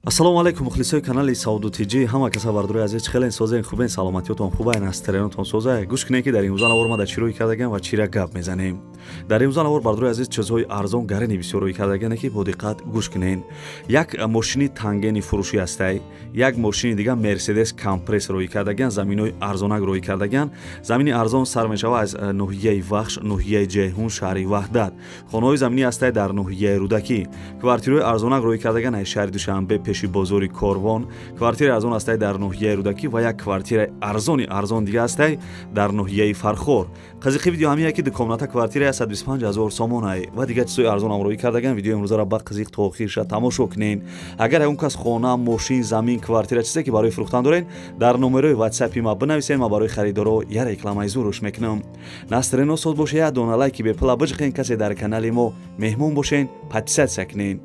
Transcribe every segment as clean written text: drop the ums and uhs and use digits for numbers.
Ассалому алайкум мухлисои канали Сауду ТЖ. Ҳама каса бардорои азиз, хеле созен, хубен, саломатиётон хубайн, астреонтон соза. Гӯш кунед, ки дар имрӯза навор ма дар чӣ рӯй кардаган ва чира гап мезанем. Дар имрӯза навор, бардорои азиз, чизҳои арзон гарини бисёр рӯй кардагане, ки бо диққат гӯш кунед. Як мошини тангени фурӯшӣ ҳастай, як мошини дига Мерседес компресс рӯй кардаган, заминои арзонак рӯй кардаган. Замини арзон сар мешава аз ноҳияи Вахш, ноҳияи Ҷайҳун, шаҳри Ваҳдат. Хонаҳои заминӣ ҳастай дар ноҳияи Рӯдакӣ. Квартираҳои арзонак рӯй кардаган аз шаҳри Душанбе, пеши бозори Корвон. Квартираи арзон ҳастай дар ноҳияи Рӯдакӣ ва як квартираи арзони арзон дига ҳастай дар ноҳияи Фархор. Қазиқи видео ҳамия, ки дукомната квартираи 125 ҳазор сомонай ва дигар чизҳои арзон ҳамроҳӣ кардаган. Видеои имрӯзаро ба қизиқ то охирша тамошо кунед. Агар ягон кас хона, мошин, замин, квартира, чизе ки барои фурӯхтан дорен, дар номерои ватсапи ма бинависен, ма барои харидоро я рекламаи зуруш мекунам. Настрено соз боше, як дона лайки бепула биҷиқен. Касе дар канали мо меҳмон бошен, подписаться кунен.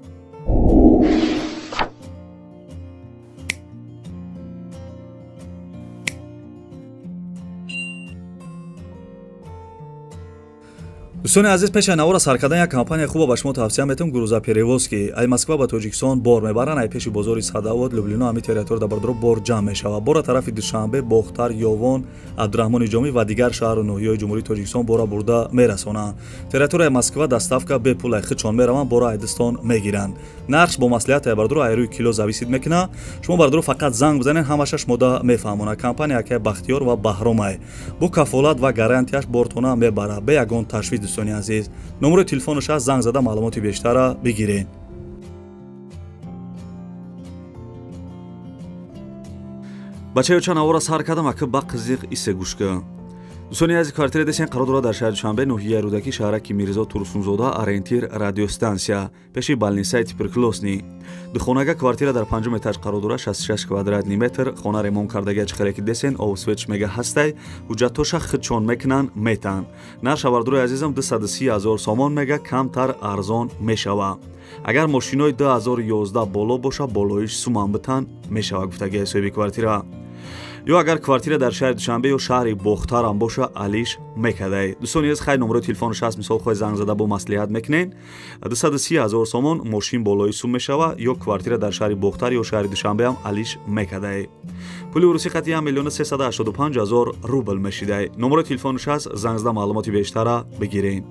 Дӯстони азиз, пеш аз навора сар кардан як компания хуба ба шумо тавсия метавам, грузоперевозки. Ай Москва ба Тоҷикистон бор мебаранд, ай пеши бозори Садовод, Люблино, ҳами территория дар бардоро бор ҷамъ мешавад. Бора тарафи Душанбе, Бохтар, Ёвон, Абдураҳмони Ҷомӣ ва дигар шаҳру ноҳияҳои Ҷумҳурии Тоҷикистон бора бурда мерасонанд. Территорияи Москва доставка бепул, ай худшон мераванд, бора айдистон мегиранд. Нархш бо маслиҳат ай бардоро ай рӯи кило зависит мекунад. Шумо бардоро фақат занг бизанед, ҳамаша шумода мефаҳмонад. Компания акай Бахтиёр ва Баҳромай. Бо кафолат ва гарантияш бортона мебарад, бе ягон ташвиш. Дӯстони азиз, номерои телефонаш аст, занг зада маълумоти бештарра бигиред. Бачаё, чанд навора сар кардам, ака ба қизиқ исе гӯшка. Дӯстони азиз, квартира десен қарор дорад дар шаҳри Душанбе, ноҳияи Рӯдакӣ, шаҳраки Мирзо Турсунзода, ориентир радиостансия, пеши больницаи туберкулёзный. Духонага квартира дар панҷум этаж қарор дорад, 66 квадратный метр. Хона ремонт кардагия, чӣ ки десен, об свет мега ҳастай, ҳуҷҷатҳоша худшон мекунанд, метан. Нарша, бардорои азизам, 230 ҳазор сомон мега, камтар арзон мешава. Агар мошинои 2011 боло боша, болоиш суман битан мешава, гуфтагия соҳиби квартира. Ё агар квартира дар шаҳри Душанбе ё шаҳри Бохтарам боша, алиш мекардай. Дӯстони азиз, хайр, номерои телефонаш ҳаст, мисол хоҳед занг зада бо маслиҳат мекунед. 230 ҳазор сомон мошин болои сум мешава, ё квартира дар шаҳри Бохтар ё шаҳри Душанбеам алиш мекардай. Пули урусӣ қати 1 миллиону 385 ҳазор рубл мешидай. Номерои телефонаш ҳаст, занг зада маълумоти бештарра бигиред.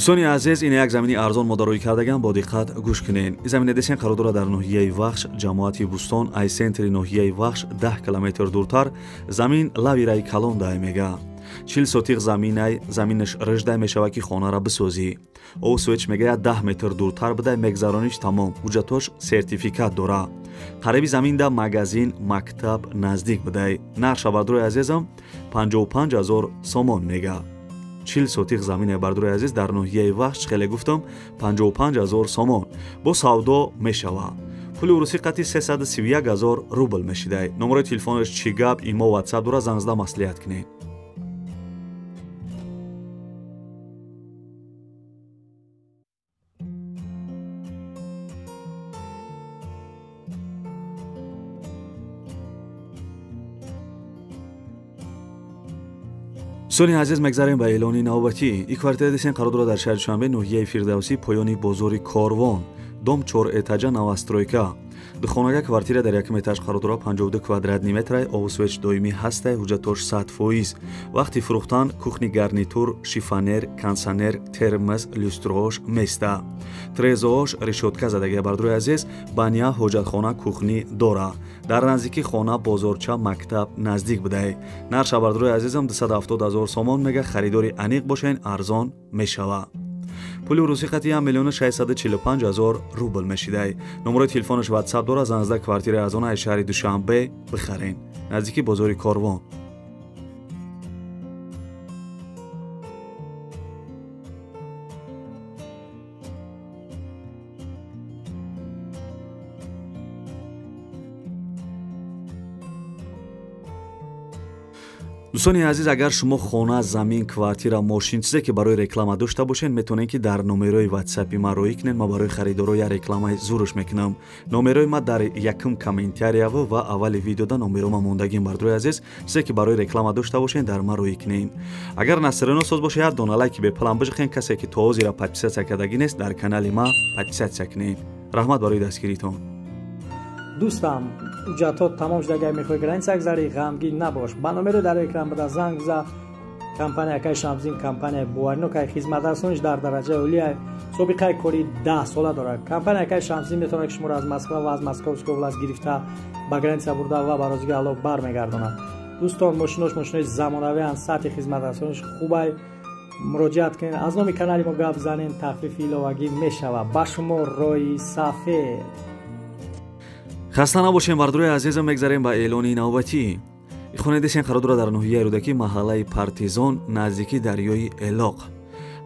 Дӯстони азиз, ин як замини арзон мо дароӣ кардаган, бо диққат гӯш кунед. Ин замина десен қарор дорад дар ноҳияи Вахш, ҷамоати Бӯстон, ай центри ноҳияи Вахш 10 километр дуртар. Замин лави раи калон дай мега. 40 сотиқ заминай, заминаш рыждай мешава, ки хонара бисозӣ. Об свет мега 10 метр дуртар бидай, мегзарониш тамом. Ҳуҷҷатош сертификат дора. Қариби заминда магазин, мактаб наздик бидай. Нарша, бардорои азизам, 55 ҳазор сомон мега. 40 сотиқ замине, бардорои азиз, дар ноҳияи Вахш, хеле гуфтам, 55 ҳазор сомон. Бо савдо мешава. Пули урусӣ қати 331 ҳазор рубл мешидай. Номерои телефонаш чӣ гап, имо, ватсап дора, занг зада маслиҳат кунед. Дӯстони азиз, мегзарем ба эълони навбатӣ. Ин квартира десен қарор дорад дар шаҳри Душанбе, ноҳияи Фирдавсӣ, поёни бозори Корвон, дом 4 этажа, новостройка. Духонага квартира дар якум этаж қарор дорад, 52 квадратный метрай, об свет доимӣ ҳастай, ҳуҷҷатош 100%. Вақти фурӯхтан кухни гарнитур, шифоньер, кондитсионер, термос, люстраош места. Трезоош решётка задагия, бардорои азиз, баня, ҳоҷатхона, кухни дора. Дар наздики хона бозорча, мактаб наздик будай. Нарша, бардорои азизам, 270 ҳазор сомон мега, харидори аниқ бошен, арзон мешава. Пули урусӣ қати 1 миллиону 645 ҳазор рубл мешидай. Номерои телефонаш ватсап дора, занг зада квартираи арзона аз шаҳри Душанбе бихарен. Наздики бозори Корвон. Дӯстони азиз, агар шумо хона, замин, квартира, мошин, чизе ки барои реклама дошта бошед, метавонед ки дар номерои ватсапи ман роӣ кунед. Ман барои харидоро як рекламаи зурш мекунам. Номерои ма дар якум комментарияву ва аввали видеода номеро ма мондагим. Бардорои азиз, чизе ки барои реклама дошта бошед, дар ман роӣ кунед. Агар насрено соз бошед, як дона лайки бепалам бижихен. Касе ки то ҳозира подписатсия кардагӣ нест, дар канали ма подписатсия кунед. Раҳмат барои дастгиритон. Дӯстам, ҳуҷҷатҳо тамом шуда, агар мехоҳӣ граница гузарӣ, ғамгин набош. Ба номеро дар экран буда занг биза. Компания Акай Шамсиддин компания боваринокай, хизматрасониш дар дараҷаи олия, собиқаи кори 10 сола дорад. Компания Акай Шамсиддин метавонад ки шуморо аз Москва ва аз Московской област гирифта ба граница бурда ва ба розигии Аллоҳ бармегардонад. Дӯстон, мошинош мошинои замонавианд, сатҳи хизматрасониш хубай. Муроҷиат кунед, аз номи канали мо гап занед, тахфифи иловагӣ мешавад. Ба шумо роҳи сафед. Хаста набошем, бардорои азизам, мегзарем ба эълони навбатӣ. Хонаи десен қарор дорад дар ноҳияи Рӯдакӣ, маҳаллаи Партизон, наздики дарёи Элоқ.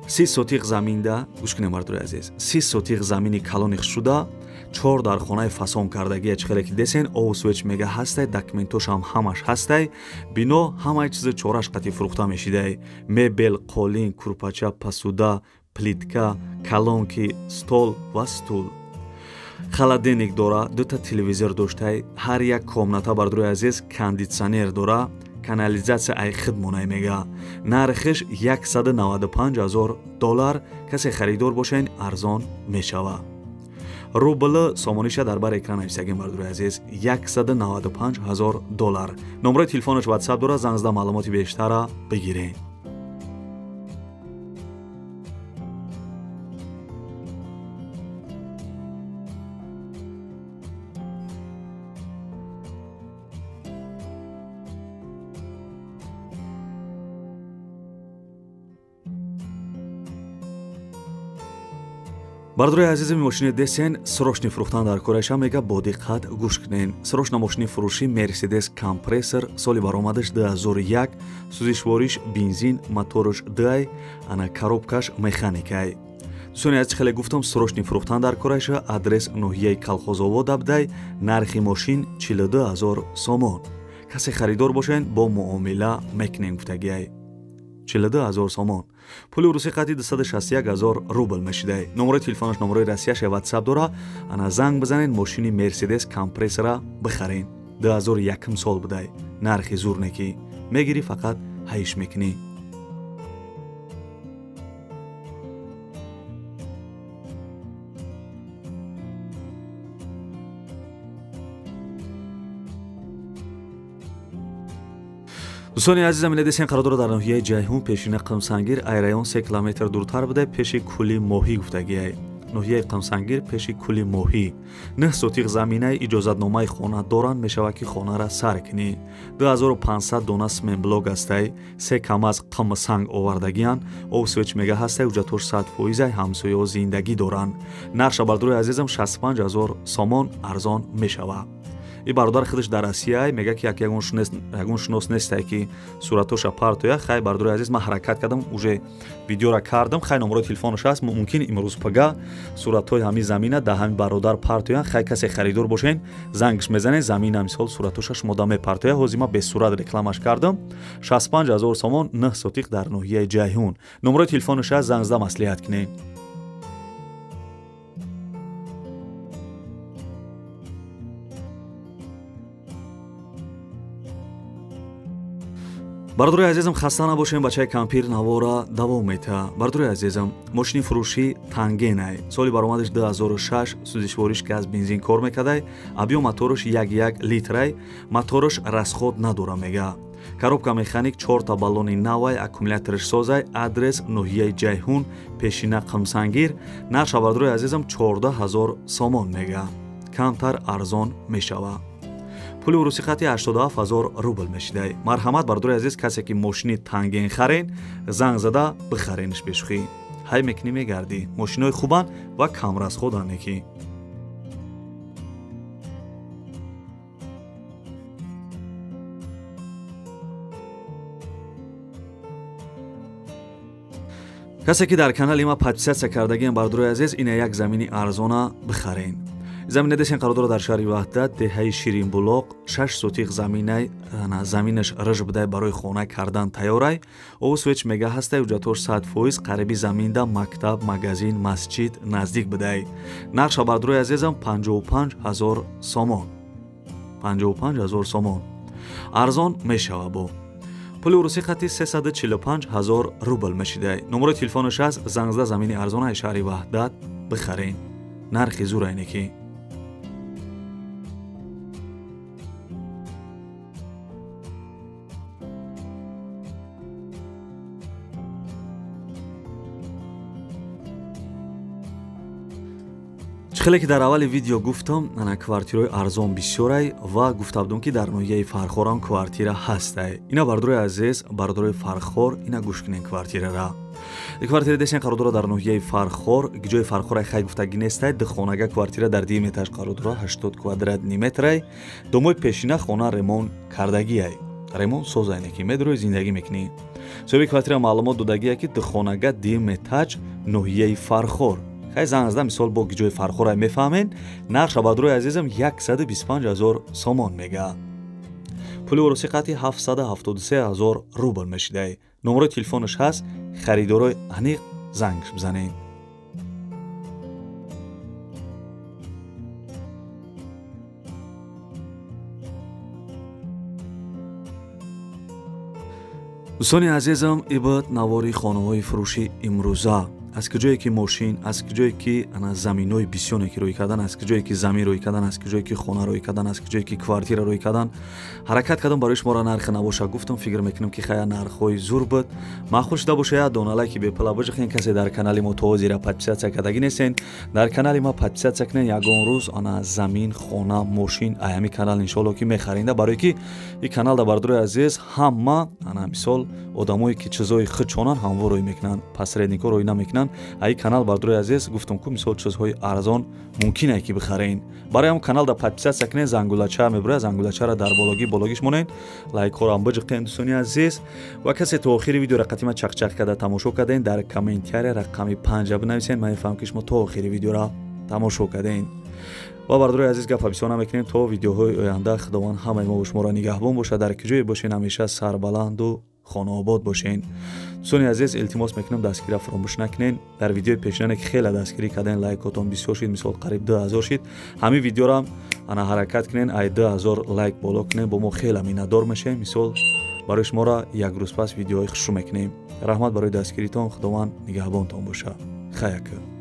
30 сотиқ заминда, гӯш кунем, бардорои азиз, 30 сотиқ замини калони шуда, 4 дар хонаи фасон кардагия. Чӣ хеле ки десен, овсвеч мега ҳастай, документошам ҳамаш ҳастай, бино ҳамаи чизи чораш қатӣ фурӯхта мешидай. Мебел, қолин, курпача, пасуда, плитка, колонки, стол ва стул. Холодильник дора, дута телевизор доштай, ҳар як комната, бардорои азиз, кондитсионер дора, канализатсия ай хидмонай мега. Нархиш 195 000 доллар. Касе харидор бошен, арзон мешава. Рубл сомониша дар бар экран нависагем, бардорои азиз, 195 000 доллар. Номерои телефонаш ватсап дора, занг зада маълумоти бештара бигирен. Бардорои азизим, мошини десен срочный фурӯхтан дар кораша мега, бо диққат гӯш кунен. Срочно мошини фурӯшӣ Мерседес компрессор, соли баромадаш 2001, сӯзишвориш бензин, мотораш дай, ана коробкаш механикай. Дӯстони азиз, хеле гуфтам, срочный фурӯхтан дар кораша, адрес ноҳияи Колхозобод абдай, нархи мошин 42 000 сомон. Касе харидор бошен, бо муомила мекунем гуфтагиай. 42 000 сомон. Пули русӣ қати 261 000 рубл мешидай. Номерои телефонаш номерои Россияша ватсап дора. Ана занг бизанед, мошини Мерседес компрессора бихарен. 2001 сол будай. Нархи зур неки. Мегирӣ, фақат ҳайш мекунӣ. Дӯстони азизам, ина десен қарор дорад дар ноҳияи Ҷайҳун, пешина Қимсангир, ай район 3 километр дуртар буда, пеши кӯли моҳӣ гуфтагиай. Ноҳияи Қимсангир, пеши кӯли моҳӣ. 9 сотиқ заминаи иҷозатномаи хона доранд, мешавад ки хонара сар кунӣ. 2500 дона сменблок ҳастай, 3 камаз қимсанг овардагиянд, овсвеч мега ҳастай, ҳуҷҷатҳош 100%, ҳамсояҳо зиндагӣ доранд. Нархша, бардорои азизам, 65 000 сомон, арзон мешавад. И бародар худаш дар Россия мега ки як ягон шинос нестай ки суратоша партоя. Хай, бародари азиз, ман ҳаракат кардам, уже видеора кардам. Хай, номерои телефонаш ҳаст, мумкин имрӯз пага суратҳои ҳамин замина дар ҳамин бародар партоян. Хай, касе харидор бошен, зангш мезанед, замина мисол суратоша шумо да мепартоя. Ҳозир ман бесурат рекламаш кардам. 65 000 сомон, 9 сотиқ дар ноҳияи Ҷайҳун. Номерои телефонаш ҳаст, занг зада маслиҳат кунед. Бардорои азизам, хаста набошем, бачаи кампир навора давом мета. Бардорои азизам, мошини фурӯшӣ Тангенай, соли баромадаш 2006, сӯзишвориш газ бензин кор мекардай, объём мотораш 1,1 литрай, мотораш расход надора мега. Коробка механик, 4та баллони навай, аккумулятораш созай, адрес ноҳияи Ҷайҳун, пешина Қимсангир. Нарша, бардорои азизам, 14 000 сомон мега. Камтар арзон мешавад. Пули русӣ қати 87 000 рубл мешидай. Марҳамат, бардорои азиз, касе ки мошини Танген харен, занг зада бихаренш бешухӣ. Ҳай мекунӣ, мегардӣ. Мошинои хубанд ва камрасходанд неки. Касе ки дар канали ма подписатсия кардагиам, бардорои азиз, ина як замини арзона бихарен. Замина десен қарор дорад дар шаҳри Ваҳдат, деҳаи Ширинбулоқ, 6 сотиқ заминай, заминаш рж будай барои хона кардан тайёрай. Овусвеч мега ҳастай, ҳуҷҷатҳош 100%, қариби заминда мактаб, магазин, масҷид наздик будай. Нархша бардорои азизам 55 000 сомон. 55 000 сомон. Арзон мешава бо. Пули урусӣ хати 345 000 рубл мешидай. Номерои телефонаш аст, занг зада замини арзонаи шаҳри Ваҳдат бихарен. Нархи зур айне ки. Хеле ки дар аввали видео гуфтам, ана квартираҳои арзон бисёрай ва гуфта будам ки дар ноҳияи Фархорам квартира ҳастай. Ина бардорои азиз, бардорои Фархор, ина гӯш кунен квартирара. Квартира десен қарор дорад дар ноҳияи Фархор, ҷои Фархорай хай гуфтагӣ нестай, духонага квартира дар дуюм этаж қарор дорад, 80 квадратный метрай. Домои пешина хона ремонт кардагиай. Ремонт созайне ки медрои зиндагӣ мекунӣ. Соҳиби квартира маълумот додагие ки духонага дуюм этаж ноҳияи Фархор. Хай занг зада мисол бо ҷои Фархорай мефаҳмен, нархша бардорои азизам 125 000 сомон мега. Пули урусӣ қати 773 000 рубл мешидай. Номерои телефонаш ҳаст, харидорои аниқ зангш бизанед. Дӯстони азизам, ибад навори хонаҳои фурӯши имрӯза. Аз куҷое ки мошин, аз куҷое ки ана заминҳои бисёне ки рӯй кардан, аз куҷое ки замин рӯй кардан, аз куҷое ки хона рӯй кардан, аз куҷое ки квартира рӯй кардан, ҳаракат кардам барои шуморо нархи набоша гуфтам. Фикр мекунам ки хая нархҳои зур буд. Маъқул шуда боша, як дона лайки бепула бижихен. Касе дар канали мо то ҳозира подписаться кардагӣ нестен, дар канали ма подписаться кунен. Ягон рӯз ана замин, хона, мошин аями канал иншоалло ки мехаринда, барое ки ин канал да бардорои азиз ҳама ана мисол одамое ки чизои худшонан ҳамво рӯй мекунанд, посредникҳо рӯй намекунанд. Ай канал бардорои азиз гуфтам ку мисол чизҳои арзон мумкин ай ки бихарен. Барои ҳам канал да подписаться кунен, зангулача мебурад, зангулачаро дар бологӣ бологиш монен, лайкҳоро ҳам биҷиқен дӯстони азиз. Ва касе то охири видеоро қатима чақчақ карда тамошо карден, дар комментария рақами 5 бинависен, ман мефаҳмам ки шумо то охири видеоро тамошо карден. Ва бардорои азиз гапа бисёр намекунем, то видеоҳои оянда Худованд ҳамаи мо шуморо нигаҳбон бошад, дар куҷое бошен ҳамеша сарбаланду хонаобод бошен. Дӯстони азиз, илтимос мекунам дастгирира фаромӯш накунен. Дар видеои пешинане ки хеле дастгирӣ карден, лайкотон бисёр шид, мисол қариб 2000 шид. Ҳамин видеорам ана ҳаракат кунен, ай 2000 лайк боло кунен, бо мо хеле миннатдор мешем. Мисол барои шуморо як рӯз пас видеоҳои хушрӯ мекунем. Раҳмат барои дастгиритон, Худованд нигаҳбонтон боша. Хаяка.